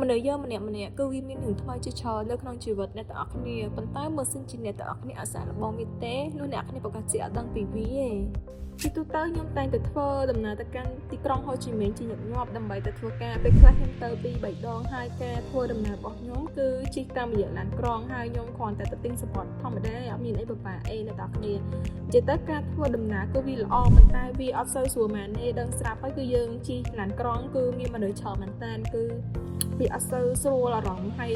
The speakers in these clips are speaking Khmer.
មនុស្សយើងម្នាក់ៗគឺវាមានរឿងថ្មីជាច្រើននៅក្នុងជីវិតអ្នកទាំងអស់គ្នាប៉ុន្តែបើសិនជាអ្នកទាំងអស់គ្នាអត់សាកល្បងវាទេនោះអ្នកទាំងអស់គ្នាប្រាកដជាអត់ដឹងពីវាទេជាទូទៅខ្ញុំតែងតែធ្វើដំណើរទៅកាន់ទីក្រុងហូជីមីញជាញឹកញាប់ដើម្បីទៅធ្វើការពេលខ្លះខ្ញុំទៅពី3ដងហើយការធ្វើដំណើររបស់ខ្ញុំគឺជិះតាមរយៈឡានក្រុងហើយខ្ញុំគ្រាន់តែទៅទិញសំបុត្រធម្មតាអត់មានអីពិបាកអីអ្នកទាំងអស់គ្នានិយាយទៅការធ្វើដំណើរគឺវាល្អប៉ុន្តែវាអត់សូវស្រួលម៉ានទេដឹងស្រាប់ហើយគឺយើងជិះឡានក្រុងគឺមានមនុស្សច្រើនមែនតើគឺវាអត់សូវស្រួលអារម្មណ៍ហើយ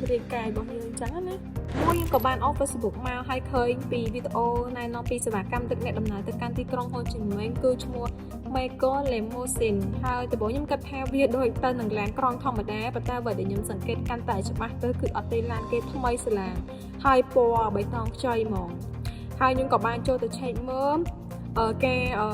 រាងកាយរបស់យើងអញ្ចឹងណាមួយខ្ញុំក៏បានអូស Facebook មកហើយឃើញពីវីដេអូណែនាំពីសេវាកម្មដឹកអ្នកដំណើរទៅកាន់ទីក្រុងហូជីមីញគឺឈ្មោះ Meko Limousine ហើយដំបូងខ្ញុំគិតថាវាដូចទៅនឹងឡានក្រុងធម្មតាប៉ុន្តែអ្វីដែលខ្ញុំសង្កេតកាន់តែច្បាស់ទៅគឺអត់ទេឡានគេថ្មីស្លាងហើយពណ៌បៃតងខ្ចីហ្មងហើយខ្ញុំក៏បានចូលទៅឆែកមើលអឺគេអឺ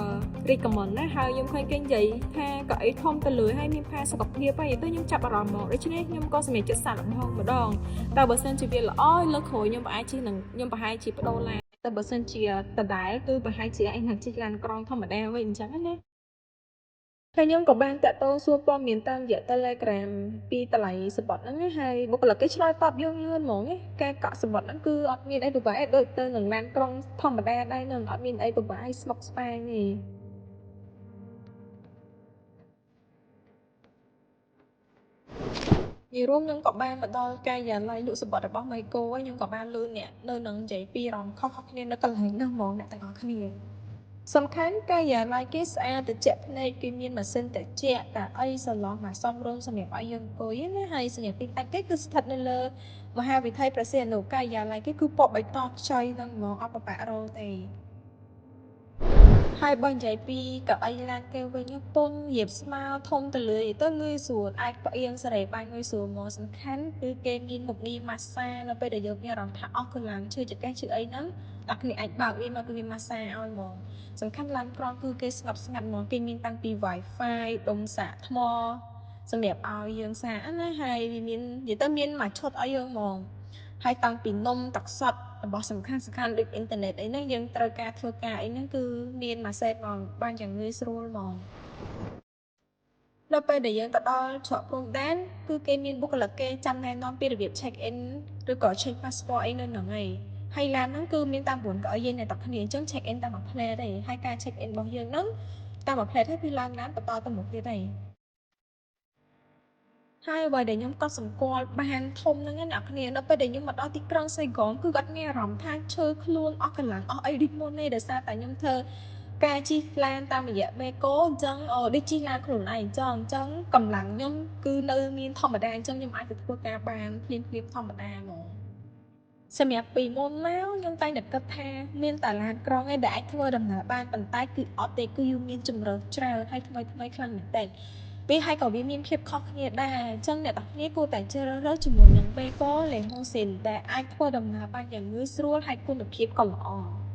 recommend ណាហើយខ្ញុំឃើញគេនិយាយថាកៅអីធំទៅលើហើយមានផាសុកភាពហើយទៅខ្ញុំចាប់អារម្មណ៍មកដូច្នេះខ្ញុំក៏សម្រេចចិត្តសាកល្បងម្ដងតែបើសិនជាវាល្អលើកក្រោយខ្ញុំប្រហែលជិះនឹងខ្ញុំប្រហែលជាប្ដូរឡានតែបើសិនជាដដែលគឺប្រហែលជាឯងនឹងជិះឡានក្រុងធម្មតាវិញអញ្ចឹងណាហើយខ្ញុំក៏បានតាក់ទងសួរព័ត៌មានតាមរយៈ Telegram ពីតម្លៃសំបុត្រហ្នឹងណាហើយបុគ្គលិកគេឆ្លើយតបយើងលឿនហ្មងណាការកក់សំបុត្រហ្នឹងគឺអត់មានអីពិបាកទេដូចទៅនឹងឡានក្រុងធម្មតាដែរនឹងអត់មានអីពិបាកឲ្យស្មុគស្មាញទេនិយាយរួមខ្ញុំក៏បានមកដល់ការិយាល័យលក់សំបុត្ររបស់មីកូហើយខ្ញុំក៏បានលឺអ្នកនៅនឹងនិយាយពីអារម្មណ៍ខុសៗគ្នានៅកន្លែងហ្នឹងហ្មងអ្នកទាំងអស់គ្នាសំខាន់ការិយាល័យគេស្អាតត្រជាក់ភ្នែកគេមានម៉ាស៊ីនត្រជាក់តាអីសាឡុងមកសមរម្យសម្រាប់ឲ្យយើងអង្គុយណាហើយសម្រាប់ទីតាំងគេគឺស្ថិតនៅលើមហាវិថីព្រះសីហនុការិយាល័យគេគឺពណ៌បៃតងខ្ចីហ្នឹងហ្មងអត់ពិបាករកទេហើយបើនិយាយពីកៅអីឡានគេវិញពងរៀបស្មើធំទៅលើទៅងាយស្រួលអាចផ្អៀងសេរីបានងាយស្រួលហ្មងសំខាន់គឺគេមានមុខងារម៉ាស្សានៅពេលដែលយើងមានអារម្មណ៍ថាអស់កម្លាំងឈឺចង្កេះឈឺអីហ្នឹងអ្នកគ្នាអាចបើកវាមកគឺវាម៉ាស្សាឲ្យហ្មងសំខាន់ឡានក្រុងគឺគេស្ងប់ស្ងាត់ហ្មងគេមានតាំងពី Wi-Fi ដុំសាកថ្មសម្រាប់ឲ្យយើងសាកណាហើយវាមាននិយាយទៅមានមួយឈុតឲ្យយើងហ្មងហើយតាំងពីនំទឹកសុទ្ធរបស់សំខាន់សំខាន់ដូចអ៊ីនធឺណិតអីហ្នឹងយើងត្រូវការធ្វើការអីហ្នឹងគឺមានមួយសេតហ្មងបានយ៉ាងងាយស្រួលហ្មងដល់ពេលដែលយើងទៅដល់ច្រកព្រំដែនគឺគេមានបុគ្គលិកគេចាំណែនាំពីរបៀប check in ឬក៏ check passport អីនៅហ្នឹងឯងហើយឡានហ្នឹងគឺមានតាម9កៅអីយើងអ្នកទាំងគ្នាអញ្ចឹង check in តាមមួយភ្លែតទេហើយការ check in របស់យើងហ្នឹងតាមមួយភ្លែតហើយគឺឡើងឡានបន្តទៅមុខទៀតឯងហើយអ្វីដែលខ្ញុំកត់សម្គាល់បានធំហ្នឹងណាអ្នកគ្នានៅពេលដែលខ្ញុំមកដល់ទីក្រុងសៃហ្គងគឺគាត់មានអារម្មណ៍ថាឈើខ្លួនអស់កម្លាំងអស់អីដូចមុនទេដោយសារតែខ្ញុំធ្វើការជិះឡានតាមរយៈមេកូអញ្ចឹងដូចជិះឡានខ្លួនឯងអញ្ចឹងអញ្ចឹងកម្លាំងខ្ញុំគឺនៅមានធម្មតាអញ្ចឹងខ្ញុំអាចទៅធ្វើការបានភ្លាមភ្លាមធម្មតាហ្មងសម្រាប់ពីមុនមកខ្ញុំតែងតែគិតថាមានតែឡានក្រុងឯងដែលអាចធ្វើដំណើរបានប៉ុន្តែគឺអត់ទេគឺយើងមានជម្រើសច្រើនហើយថ្មីថ្មីខ្លាំងមែនទែនពេលហើយក៏វាមានភាពខុសគ្នាដែរអញ្ចឹងអ្នកទាំងគ្នាគួរតែជ្រើសរើសជាមួយនឹង Beko Limousine ដែលអាចធ្វើដំណើរបានយ៉ាងងាយស្រួលហើយគុណភាពក៏ល្អ។